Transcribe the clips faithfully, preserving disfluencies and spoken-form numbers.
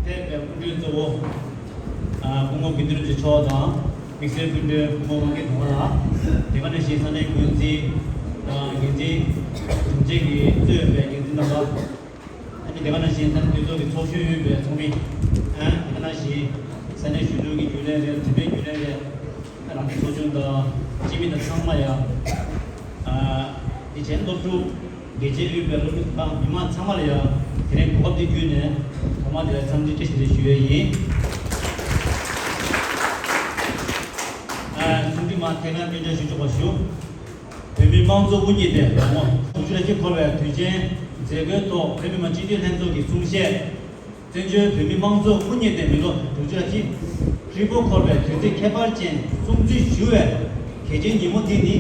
ཕེབས་པའི་སྐུ་མགྲོན་གཙོ་བོ། ཨ། སྐུ་ངོ་དགེ་འདུན་རིན་པོ་ཆེ་མཆོག་དང་། དམིགས་བསལ་སྐུ་མགྲོན་སྐུ་ངོ་དབང་རྒྱལ་དོན་ལགས། དེ་ག་ནང་བཞིན་ས་གནས་འགོ་འཛིན་དང་འགན་འཛིན་དྲུང་ཆེ་གིས་གཙོས་པའི་འགན་འཛིན་རྣམ་པ། ཨ་ནི་དེ་ག་ནང་བཞིན་ས་གནས་འཐུས་ཚོགས་ཀྱི་ཚོགས་གཞོན་དབུས་པའི་ཚོགས་མི། ཨ། དེ་ག་ནང་བཞིན་ས་གནས་གཞོན་ནུ་གི་རྒྱུན་ལས་རེད། བུད་མེད་རྒྱུན་ལས་རེད། རང་གི་ཚོགས་ཆུང་དང་སྤྱི་མི་དང་ཚང་མ་ཡ། ཨ། དེ་བཞིན་སློབ་ཕྲུག་དགེ་ཆེ་དབུས་པའི་སློབ་ཕྲུག་དང་མི་མང་ཚང་མ་ལ་ཡ། དེ་རིང་གོ་སྐབས་འདི་བརྒྱུད་ནས་ཐོག་མ་དེ་ལ་འཚམས་འདྲི་བཀྲ་ཤིས་བདེ་ལེགས་ཞུ་ཡས་ཡིན། ཨ། གསུང་འཕྲིན་མ་ཐད་ཀར་སྙན་སྒྲོན་ཞུ་ཆོག་པ་ཞུ། བོད་མིའི་དམངས་གཙོ་དབུ་བརྙེས་ཏེ་ལོ་ངོ་དྲུག་ཅུ་ལ་ཅིག་འཁོར་བའི་དུས་ཆེན་མཛད་སྒོའི་ཐོག་བོད་མི་མང་སྤྱི་འཐུས་ལྷན་ཚོགས་ཀྱི་གསུང་བཤད། བཙན་བྱོལ་བོད་མིའི་དམངས་གཙོ་དབུ་བརྙེས་ཏེ་མི་ལོ་དྲུག་ཅུ་ལ་ཅིག་ཧྲིལ་པོ་འཁོར་བའི་དུས་ཚིགས་ཁྱད་པར་ཅན་སྲུང་བརྩི་ཞུ་བའི་གལ་ཆེའི་ཉིན་མོ་འདི་ནི།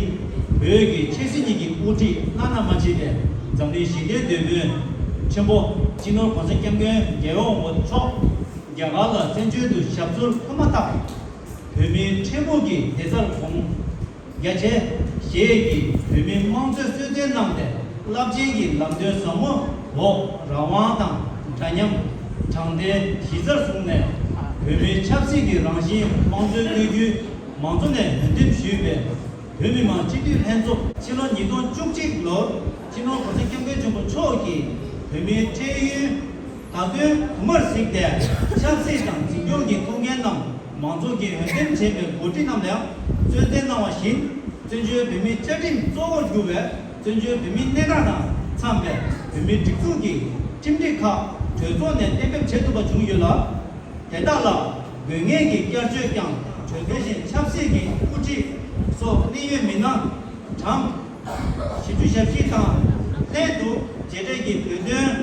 བོད་ཀྱི་ཆབ་སྲིད་གཉིས་ཀྱི་དབུ་ཁྲིད་བླ་ན་མ་མཆིས་པའི་འཛམ་གླིང་ཞི་བདེའི་མདུད་པོའི་ཆེན་པོ་སྤྱི་ནོར་གོང་ས་སྐྱབས་མགོན་རྒྱལ་བ་དབང་པོ་མཆོག་རྒྱ་གར་ལ་བཙན་བྱོལ་དུ་ཞབས་སོར་འཁོད་མ་ཐག་བོད་མིའི་འཕྲལ་ཕུགས་ཀྱི་བདེ་རྩར་དགོངས། རྒྱ་ཆེ་ཞེས་ཀྱིས་བོད་མིའི་དམངས་གཙོའི་གསོལ་སྟོན་གནང་སྟེ། རླབས་ཆེན་གྱི་ལམ་སྟོན་ཟབ་མོ་འོག་རང་དབང་དང་འདྲ་མཉམ། དྲང་བདེན་གཞི་རྩར་བཟུང་ནས། བོད་མིའི་ཆབ་སྲིད་ཀྱི་རང་བཞིན་དམངས་གཙོའི་དབུས་རྒྱུན་མང་གཙོ་ནས་འོས་འདེམས་ཞུས་པའི་བོད་མི་མང་སྤྱི་འཐུས་ལྷན་ཚོགས། ཕྱི་ལོ་ཉིས་སྟོང་བཅུ་གཅིག་ལོར་སྤྱི་ནོར་གོང་ས་སྐྱབས་མགོན་ཆེན་པོ་མཆོག་གིས་བོད་མིའི་འཕྲལ་ཡུན་བརྡ་དོན་དུ་མར་གཟིགས་ཏེ། ཆབ་སྲིད་དང་འཛིན་སྐྱོང་གི་ཐུགས་འགན་རྣམས་མང་ཚོགས་ཀྱིས་འོས་འདེམས་བྱས་པའི་འགོ་ཁྲིད་རྣམས་ལ་གསོལ་སྟོན་གནང་བ་བཞིན། བཙན་བྱོལ་བོད་མིའི་བཅའ་ཁྲིམས་གཙོ་བོར་གྱུར་བའི་བཙན་བྱོལ་བོད་མིའི་གནས་སྟངས་དང་འཚམས་པའི་བོད་མིའི་སྒྲིག་འཛུགས་ཀྱི་ཁྲིམས་སྒྲིག་ཁག་གྲོས་ཚོགས་ནས་གཏན་འབེབས་བྱེད་ཐུབ་པ་བྱུང་ཡོད་ལ། དེ་དག་ལ་དགོས་ངེས་ཀྱི་བསྐྱར་བཅོས་ཀྱང་གྲོས་ཚོགས་བཞིན་ཆབ་སྲིད་ཀྱི་དབུ་ཁྲིད་སོགས་གནད་ཡོད་མི་སྣ་གྲངས་བཞི་བཅུ་ཞེ་བཞི་དང་ལྷན་དུ་རྗེས་དྲན་གྱི་བོད་དོན།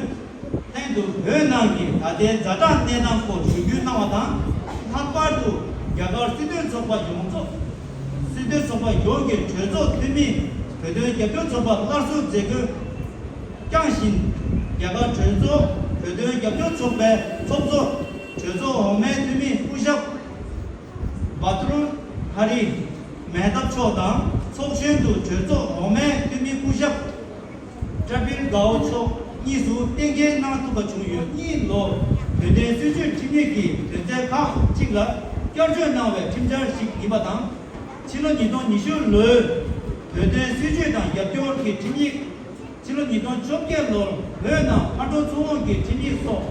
ལྷན་དུ་བོད་ནང་གི་ད་ལྟའི་ཛ་དྲག་གནས་སྟངས་སྐོར་ཞུ་སྐུལ་གནང་བ་དང་། ལྷག་པར་དུ་ རྒྱ་གར་སྲིད་དོན་ཚོགས་པ་ཡོངས་རྫོགས། སྲིད་དོན་ཚོགས་པ་ཡོངས་ཀྱི་གྲོས་ཚོགས་འཐུས་མི་བོད་དོན་རྒྱབ་སྐྱོར་ཚོགས་པ་སླར་གསོ་མཛད་སྒོ་བསྐྱངས་ཤིང་། རྒྱ་གར་གྲོས་ཚོགས་བོད་དོན་རྒྱབ་སྐྱོར་ཚོགས་པའི་ཚོགས་གཙོ་གྲོས་ཚོགས་འོག་མའི་འཐུས་མི་སྐུ་ཞབས་བ་ཏུར་ཧ་རི་མེ་ཏབ་མཆོག་དང་། ཚོགས་གཞོན་དུ་གྲོས་ཚོགས་འོག་མའི་འཐུས་མི་སྐུ་ཞབས་ཀྲ་པིལ་གའོ་མཆོག་གཉིས་སུ་གཏན་འཁེལ་གནང་ཐུབ་པ་བྱུང་ཡོད། གཉིས་ལོ་བོད་དོན་སྲིད་བྱུས་ཁྲིམས་ཡིག་གི་དོན་ཚན་ཁག་ཅིག་ལ་བསྐྱར་བཅོས་གནང་བའི་ཁྲིམས་འཆར་ཞིག་ཡིན་པ་དང་། ཕྱི་ལོ་ཉིས་སྟོང་ཉི་ཤུ་ལོའི་བོད་དོན་སྲིད་བྱུས་དང་རྒྱབ་སྐྱོར་གྱི་ཁྲིམས་ཡིག་ཕྱི་ལོ་ཉིས་སྟོང་བཅོ་བརྒྱད་ལོར་བོད་ནང་ཕར་འགྲོ་ཚུར་འོང་གི་ཁྲིམས་ཡིག་སོགས་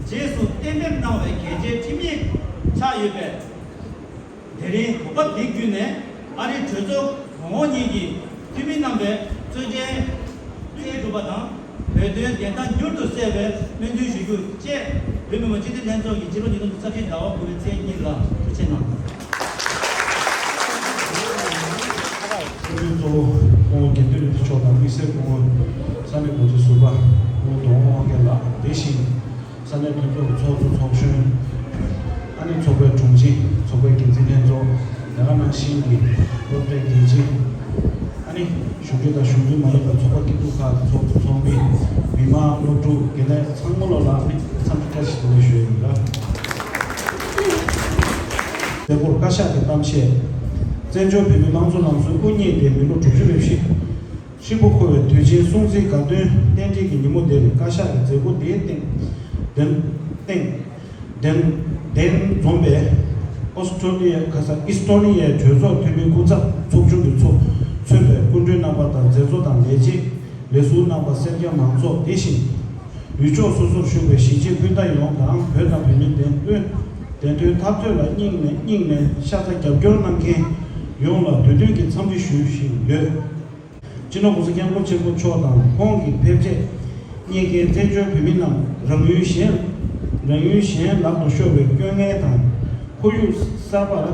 རྗེས་སུ་གཏན་འབེབས་གནང་བའི་གལ་ཆེའི་ཁྲིམས་ཡིག་ཆགས་ཡོད་པས། དེ་རིང་གོ་སྐབས་འདི་བརྒྱུད་ནས་ཨ་རིའི་གྲོས་ཚོགས་གོང་འོག་གཉིས་ཀྱི་འཐུས་མི་རྣམ་པས་གཙོས་ཆེན་གསལ་གྲུབ་པ་དང་། བོད་དོན་བདེན་མཐའ་མྱུར་དུ་གསལ་བའི་སྨོན་འདུན་ཞུ་རྒྱུ་བཅས། བོད་མི་མང་སྤྱི་འཐུས་ལྷན་ཚོགས་ཀྱིས་ཕྱི་ལོ་ཉིས་སྟོང་ཉི་ཤུ་རྩ་བཞི་ཟླ་བ་དགུ་པའི་ཚེས་གཉིས་ལ་གྲོས་ཆོད་གནང་། སྐུ་མགྲོན་གཙོ་བོ་སྐུ་ངོ་དགེ་འདུན་རིན་པོ་མཆོག་དང་། དམིགས་བསལ་སྐུ་ངོ་ས་གནས་འགོ་ཁྲིད་ཟུར་པ་སྐུ་ངོ་དོན་དབང་དབང་རྒྱལ་ལགས། དེ་བཞིན་ས་གནས་མཐུན་ཚོགས་ཀྱི་ཚོགས་གཙོ་ཚོགས་གཞོན། ཨ་ནི་ཚོགས་པའི་དྲུང་ཆེ། ཚོགས་པའི་འགན་འཛིན་ལྷན་ཚོགས། དེ་ག་ནང་བཞིན་གྱི་སློབ་གྲྭའི་འགན་འཛིན། ཨ་ནི་གཞུང་འབྲེལ་དང་གཞུང་འབྲེལ་མ་ཡིན་པའི་ཚོགས་པ་སྐྱིད་སྡུག་ཁག་གི་ཚོགས་གཙོ་ཚོགས་མི། མི་མང་། སློབ་ཕྲུག་དགེ་ལས་ཚང་མ་ལོ་ལ་ཨ་ནི་འཚམས་འདྲི་བཀྲ་ཤིས་བདེ་ལེགས་ཞུ་ཡི་ཡིན་ལ། མཛད་སྒོར་བཀའ་ཤག་གི་གཏམ་བཤད། བཙན་བྱོལ་བོད་མིའི་ལང་ཚོ་ལམ་སྲོལ་དབུ་བརྙེས་ཏེ་མི་ལོ་དྲུག་ཅུ་རེ་བཞི། ཧྲིལ་པོ་འཁོར་བའི་དུས་ཆེན་སྲུང་བརྩིའི་དགའ་སྟོན་རྟེན་འབྲེལ་གྱི་ཉིན་མོ་འདིར། བཀའ་ཤག་གི་མཛད་སྒོ་འདིའི་སྟེང་། གདན། སྟེང་། གདན། གདན་འཛོམས་པའི་ཨོ་སི་ཀྲོ་ལི་ཡ། ཁ་ས། ཨིས་ཏོ་ནི་ཡའི་གྲོས་ཚོགས་འཐུས་མི་སྐུ་ཚབ་ཚོགས་ཆུང་གིས་ཚོགས་མཚོན་པའི་སྐུ་མགྲོན་རྣམ་པ་དང་། མཛད་གཙོ་དང་ལས་བྱེད། ལས་ཟུར་རྣམ་པ། སེར་སྐྱ་མང་ཚོགས། དེ་བཞིན་ཡུལ་ཕྱོགས་སོ་སོར་བཞུགས་པའི་གཞིས་བྱེས་སྤུན་ཟླ་ཡོངས་དང་། བོད་དང་བོད་མིའི་བདེན་དོན། བདེན་དོན་འཐབ་རྩོད་ལ་སྙིང་ནས། སྙིང་ནས་ཤ་ཚ་རྒྱབ་སྐྱོར་གནང་མཁན་ཡོངས་ལ་དུས་མཐུན་གྱི་འཚམས་འདྲི་ཞུ་བཞིན་ཡོད། སྤྱི་ནོར་༸གོང་ས་༸སྐྱབས་མགོན་ཆེན་པོ་མཆོག་དང་ཁོང་གི་ཕེབས་རྗེས་རྙེད་མཁན་བཙན་བྱོལ་བོད་མི་རྣམས་རང་ཡུལ་གཞན། རང་ཡུལ་གཞན་ལག་ཏུ་ཤོར་བའི་སྐྱོ་ངལ་དང་། ཁོར་ཡུག་གསར་པར་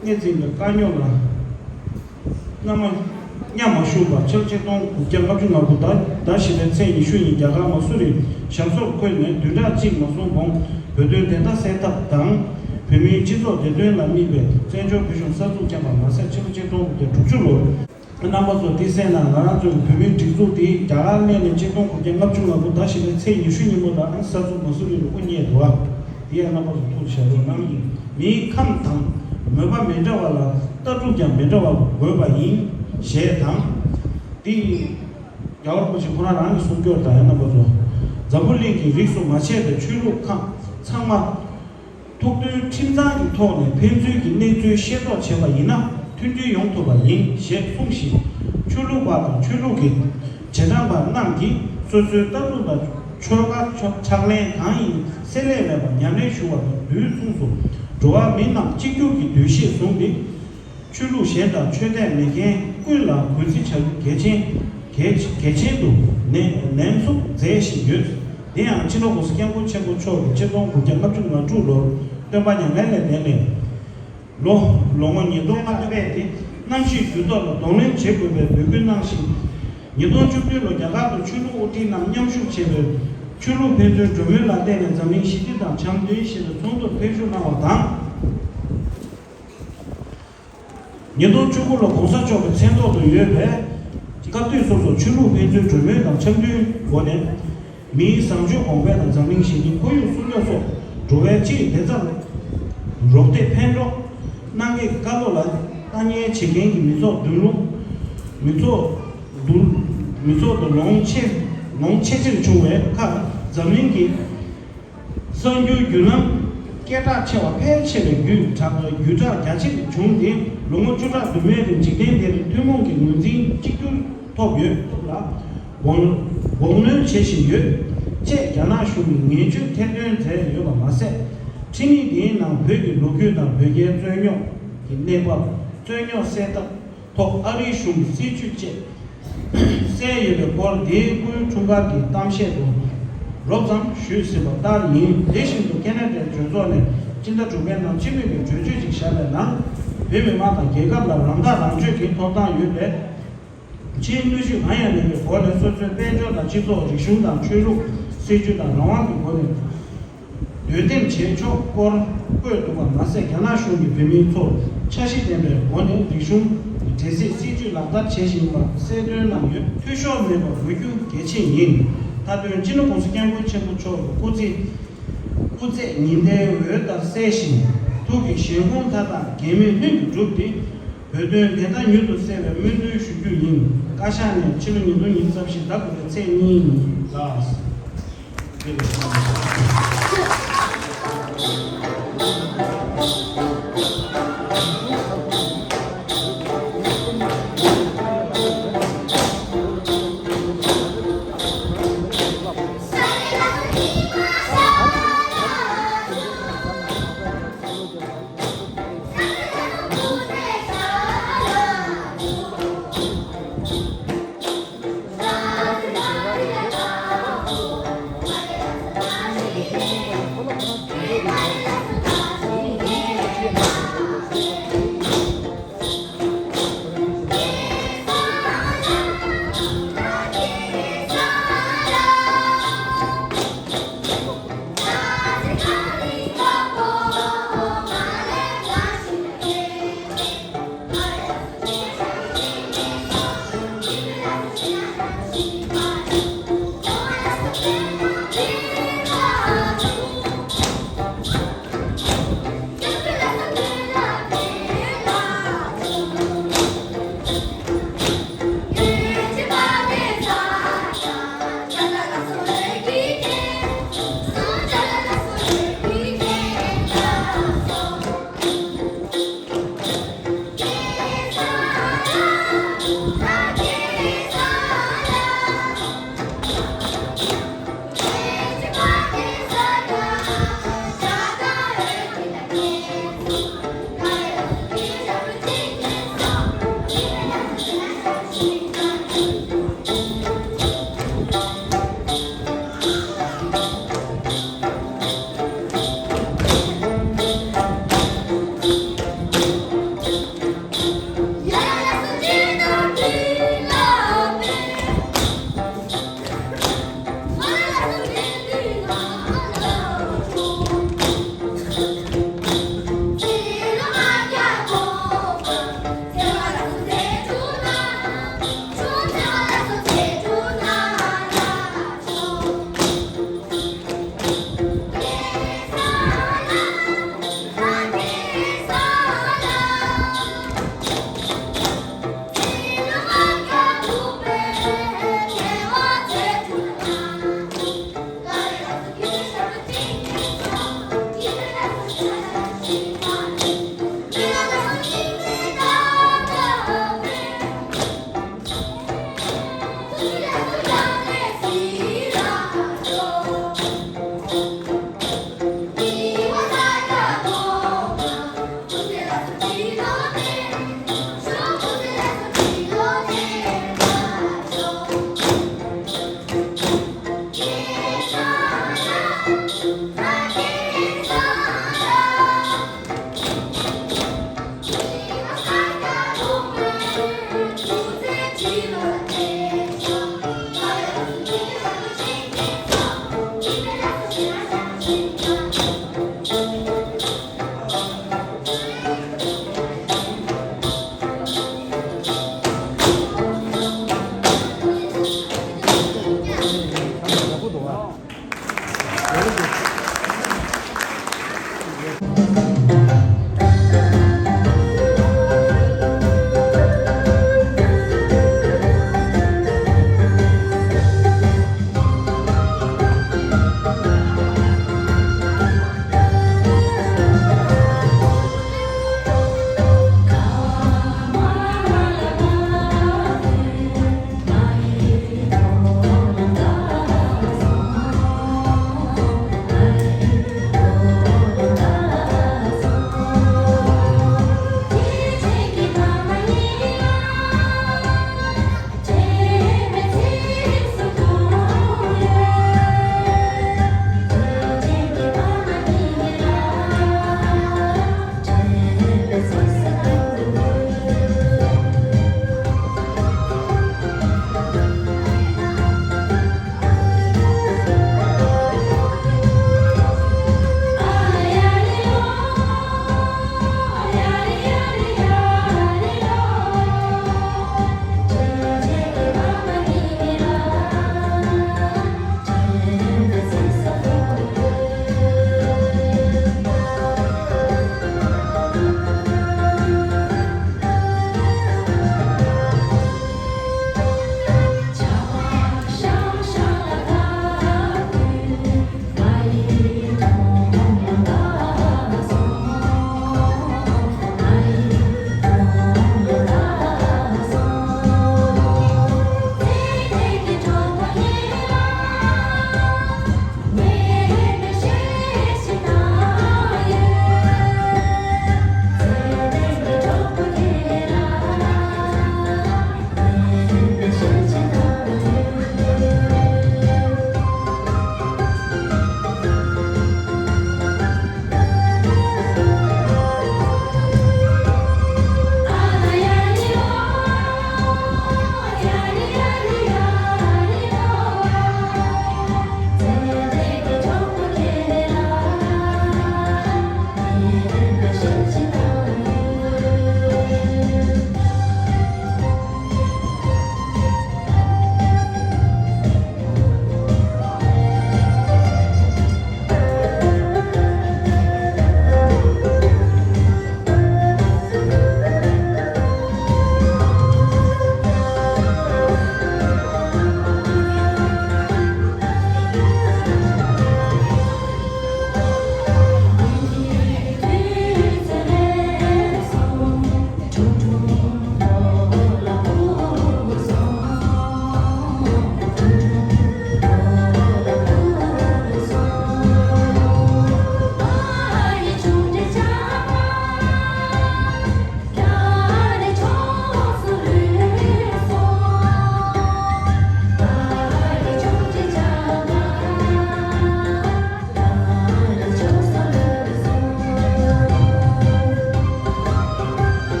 སྣེ་འཛིན་པའི་དཀའ་རྙོག་ལ་སྔ་མ་མཉམ་མ་ཞུགས་པར། ཕྱི་ལོ་ཆིག་སྟོང་དགུ་བརྒྱ་ལྔ་བཅུ་ང་དགུ་ཟླ་ཟླ་བཞི་པའི་ཚེས་ཉི་ཤུ་ཉིན་རྒྱ་གར་མ་སུ་རི་ཞབས་སོར་འཁོད་ནས་བདུན་ཕྲག་གཅིག་མ་སོང་གོང་བོད་དོན་བདེན་མཐའ་གསལ་ཐབས་དང་། བོད་མིའི་སྤྱི་ཚོགས་བདེ་དོན་ལ་དམིགས་པའི་བཙན་བྱོལ་བོད་གཞུང་གསར་འཛུགས་བསྐྱངས་པ་མ་ཟད། ཕྱི་ལོ་ཆིག་སྟོང་དགུ་བརྒྱ་དྲུག་ཅུ་ལོར། རྣམ་པ་ཚོ་འདི་གསན་ན། ང་རང་ཚོའི་བོད་མིའི་སྒྲིག་འཛུགས་འདི་རྒྱ་གར་སླེབས་ནས་ཆིག་སྟོང་དགུ་བརྒྱ་ལྔ་བཅུ་ང་དགུ་ཟླ་བཞི་པའི་ཚེས་ཉི་ཤུ་ཉིན་མོ་ལ་ཨ་ནི་གསར་འཛུགས་མ་སུ་རི་ལ་དབུ་བརྙེས་འདུག་བ། འདི་ཡང་རྣམ་པ་ཚོ་ཐུགས་རྗེ་ཆེ་གནང་ཡིན། མིའི་ཁམས་དང་མོས་པ་མི་འདྲ་བ་ལ་ལྟ་གྲུབ་ཀྱང་མི་འདྲ་བ་དགོས་པ་ཡིན་ཞེས་དང་། འདི་རྒྱལ་བ་རིན་པོ་ཆེ་ཁོ་རང་རང་གི་གསུང་སྐྱོར་དང་། ཡང་རྣམ་པ་ཚོ་འཛམ་བུ་གླིང་གི་རིས་སུ་མ་ཆད་པའི་ཆོས་ལུགས་ཁག་ཚང་མ་ཐུགས་མཐུན་ཁྲིམས་གཙང་གི་ཐོག་ནས་ཕན་ཚུན་གྱི་གནས་ཚུལ་ཤེས་རྟོགས་བྱས་པ་ཡིན་ན་མཐུན་སྒྲིལ་ཡོང་ཐུབ་པ་ཡིན་ཞེས་གསུངས་ཤིང་། ཆོས་ལུགས་པ་དང་ཆོས་ལུགས་ཀྱི་རྗེས་འབྲང་པ་རྣམས་ཀྱིས་སོ་སོའི་ལྟ་གྲུབ་དང་ཆོལ་ཁ་ཕྱག་ལེན་གང་ཡིན་བསྲེ་ལྷད་མེད་པར་ཉམས་ལེན་ཞུ་བ་དང་། དུས་མཚུངས་སུ་འགྲོ་བ་མི་རྣམས་གཅིག་གྱུར་གྱི་འདུ་ཤེས་བཟུང་སྟེ། ཆོས་ལུགས་གཞན་དང་ཆོས་དད་མེད་མཁན་ཀུན་ལ་གུས་བརྩི་བྱ་རྒྱུ་གལ་ཆེན། གལ་གལ་ཆེན་དུ་ནན་ནན་གསུངས་མཛད་བཞིན་ཡོད། དེ་ཡང་སྤྱི་ནོར་༸གོང་ས་༸སྐྱབས་མགོན་ཆེན་པོ་མཆོག་གིས་ཆིག་སྟོང་དགུ་བརྒྱ་ལྔ་བཅུ་ང་དྲུག་ལོར་སྟོན་པ་མྱ་ངན་ལས་འདས་ནས། ལོ་ལོ་ངོ་ཉིས་སྟོང་ལྔ་སྤེལ་ཏེ། གནམ་གཤིས་འགྱུར་ལྡོག་ལ་གདོང་ལེན་བྱེད་དགོས་པའི་འབོད་སྐུལ་གནང་ཞིང་། ཉིས་སྟོང་བཅུ་བདུན་ལོར་རྒྱ་གར་དུ་ཆོས་ལུགས་དབུ་ཁྲིད་རྣམས་མཉམ་ཞུགས་བྱས་པའི་ཆོས་ལུགས་ཕན་ཚུན་གྲོས་མོལ་ལ་བརྟེན་ནས་འཛམ་གླིང་ཞི་བདེ་དང་འཆམ་མཐུན་ཞེས་པའི་ཚོགས་འདུར་ཕེབས་ཞུགས་གནང་བ་དང་། ཉིས་སྟོང་བཅུ་དགུ་ལོར་གོང་ས་མཆོག་གི་མཚན་ཐོག་ཏུ་ཡོད་པའི་སྐབས་དུས་སོ་སོར་ཆོས་ལུགས་ཕན་ཚུན་གྲོས་མོལ་དང་འཆམ་མཐུན་སྒོ་ནས། མིའི་བཟང་སྤྱོད་གོང་འཕེལ་དང་འཛམ་གླིང་ཞི་བདེ། ཁོར་ཡུག་སྲུང་སྐྱོབ་སོགས་འགྲོ་བའི་སྤྱིའི་བདེ་རྩར་རོགས་འདེགས་ཕན་གྲོགས་གནང་མཁན་གྱི་བཀའ་སློབ་ལ་ལྟ་ཉན་བྱེད་མཁན་གྱི་མི་ཚོགས་འདུ་ལོང་། མི་ཚོགས་འདུ། མི་ཚོགས་འདུ་ལོང་ཆེ། ལོང་ཆེ་ཆེར་བྱུང་བའི་ཁར་འཛམ་གླིང་གི་གསར་འགྱུར་བརྒྱུད་ལམ་སྐད་གྲགས་ཆེ་བ་ཕལ་ཆེ་བའི་བརྒྱུད་བསྒྲགས་བརྒྱུད་བསྒྲགས་རྒྱ་ཆེར་བྱུང་སྟེ། ལོ་ངོ་བཅུ་ཕྲག་བདུན་པའི་རིང་འཇིག་རྟེན་འདིར་ཐུན་མོང་གི་ངོས་འཛིན་གཅིག་གྱུར་ཐོབ་ཡོད་ལ། དགོངས་དགོངས་གནོན་བྱེད་བཞིན་ཡོད། ཅེས་རྒྱ་ནག་གཞུང་གིས་ངན་བྱུས་ཐེར་འདོན་མཛད་ཡོད་པ་མ་ཟད། ཁྲིམས་ཡིག་འདིའི་ནང་བོད་ཀྱི་ལོ་རྒྱུས་དང་བོད་རྒྱའི་རྩོད་རྙོག་གི་གནས་བབ། རྩོད་རྙོག་སེལ་ཐབས་ཐོག་ཨ་རིའི་གཞུང་གི་སྲིད་བྱུས་བཅས་གསལ་ཡོད་པའི་སྐོར་འདིའི་སྐུའི་འཁྲུངས་སྐར་གྱི་གཏམ་བཤད་དུ་རོབ་ཙམ་ཞུས་ཟིན་པ་ལྟར་ཡིན། དེ་བཞིན་དུ་ཁེ་ན་ཌའི་གྲོས་ཚོགས་ནས་སྤྱི་ཟླ་དྲུག་པའི་ནང་སྤྱི་མོས་ཀྱི་གྲོས་ཆོད་ཅིག་བཞག་པའི་ནང་། བོད་མི་མང་དང་རྒྱལ་ཁབ་ལ་རང་ཐག་རང་གཅོད་ཀྱི་ཐོབ་ཐང་ཡོད་པའི་ཕྱིའི་གནོན་ཤུགས་གང་ཡང་མེད་པའི་སྒོ་ནས། སོ་སོའི་དཔལ་འབྱོར་དང་སྤྱི་ཚོགས། རིག་གཞུང་དང་ཆོས་ལུགས། སྲིད་ཇུས་དང་རང་དབང་གི་སྒོ་ནས། འདོན་འདེམས་བྱེད་ཕྱོགས་སྐོར་བཀོད་འདུག་པ་མ་ཟད། རྒྱ་ནག་གཞུང་གིས་བོད་མིའི་ཐོག་འཆར་གཞི་ལྡན་པའི་སྒོ་ནས་རིག་གཞུང་གི་འབྲེལ་ཚད་སྲིད་ཇུས་ལག་བསྟར་བྱེད་བཞིན་པ་གསལ་སྟོན་གནང་ཡོད། འཐུས་ཤོར་མེད་པ་དགོས་རྒྱུ་གལ་ཆེ་ཡིན། མཐའ་དོན་སྤྱི་ནོར་༸གོང་ས་༸སྐྱབས་མགོན་ཆེན་པོ་མཆོག་གི་སྐུ་ཚེ་སྐུ་ཚེ་ཉི་ཟླའི་འོད་ལྟར་གསལ་ཞིང་། ཐུགས་ཀྱི་བཞེད་དགོངས་མཐའ་དག་འགལ་མེད་ལྷུན་གྱིས་གྲུབ་སྟེ། བོད་དོན་བདེན་མཐའ་མྱུར་དུ་གསལ་བའི་སྨོན་འདུན་ཞུ་རྒྱུ་ཡིན། བཀའ་ཤག་ནས་ཕྱི་ལོ་ཉིས་སྟོང་ཉི་ཤུ་རྩ་བཞི་ཟླ་དགུ་པའི་ཚེས་གཉིས་ཉིན་ལ།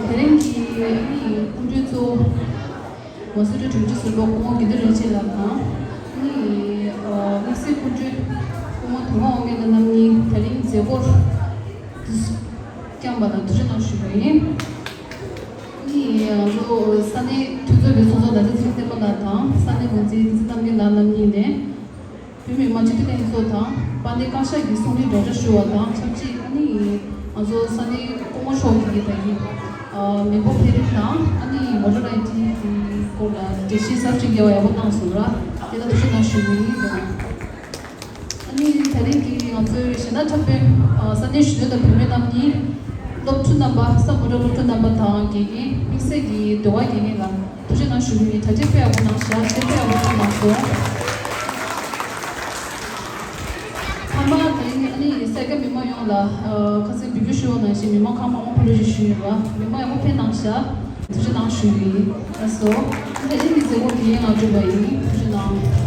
དེ་རིང་གི་སྐུ་མགྲོན་གཙོ་བོ་ང་ཚོའི་དྲུང་ཆེ་ཟུར་པ་སྐུ་ངོ་དགེ་འདུན་རིན་ཆེན་ལགས་དང་། ནི་དམིགས་བསལ་སྐུ་མགྲོན་སྐུ་ངོ་དོན་དགའ་དབང་རྒྱལ་ལགས་རྣམ་གཉིས་དེ་རིང་མཛད་སྒོར་བསྐྱངས་པ་དང་ཐུགས་རྗེ་གནང་ཞུ་བ་ཡིན། ནི་ང་ཚོ་ས་གནས་འཐུས་ཚབ་པའི་ཚོགས་གཙོ་ཟླ་བཙན་ཚེ་རིང་བསྟན་པ་ལགས་དང་ས་གནས་འགོ་འཛིན་བསྟན་འཛིན་རྣམ་རྒྱལ་ལགས་རྣམ་གཉིས་ནས། བོད་མི་མང་སྤྱི་འཐུས་ལྷན་ཚོགས་དང་དཔལ་ལྡན་བཀའ་ཤག་གི་གསུང་རིན་སྒྲོག་སྦྱང་ཞུ་བ་དང་ཆབས་ཅིག་ཨ་ནི་ང་ཚོ་ས་གནས་སྐུ་ངོ་མཆོག་གིས་ད་གིན་ མེས་པོ་ཕེ་རིག་དང་ཨ་ནི་མོ་ཊ་རའི་ཌིང་གི་སྐོར་ལ་འགྲེལ་བཤད་གསར་བརྗེ་རྒྱག་པ་ཡག་པོ་གནང་སོང་ར། དེ་ལ་ཐུགས་རྗེ་གནང་ཞུ་གི་ཡིན། ཨ་ནི་ད་རེས་ཀྱི་ང་ཚོའི་གཞས་སྣ་འཁྲབ་སྟོན་ས་གནས་གཞོན་ནུ་དང་བུད་མེད་རྣམས་ནི་སློབ་ཕྲུག་རྣམ་པ་ས་མོ་ཊ་སློབ་ཕྲུག་རྣམ་པ་དང་དགེ་རྒན་དམིགས་བསལ་གྱི་ཟློས་གར་དགེ་རྒན་ལ་ཐུགས་རྗེ་གནང་ཞུ་གི་ཡིན། གྲ་སྒྲིག་དཔེ་ཡག་པོ་གནང་ཤག་གཞས་དཔེ་ཡག་པོ་ཐུགས་གནང་སོང་། ཐ་མ་དེ་ཨ་ནི་སེར་སྐྱ་མི་མང་ཡོངས་ལ་ཁ་སང་འབུལ་རྒྱུ་ཞུ་བ་ནང་བཞིན་མི་མང་ཁང་པ་དབང་ཕོ་ལོ་ཞིག་ཞུས་ཡོད་པ། མི་མང་ཡག་པོ་ཕེབས་གནང་ཤག་ཐུགས་རྗེ་གནང་ཞུ་གི་ཡིན། ལགས་སོ། ད་ཅི་ནི་མཛད་སྒོ་དེ་ཡིན་ང་གྲུབ་པ་ཡིན། ཐུགས་རྗེ་གནང་།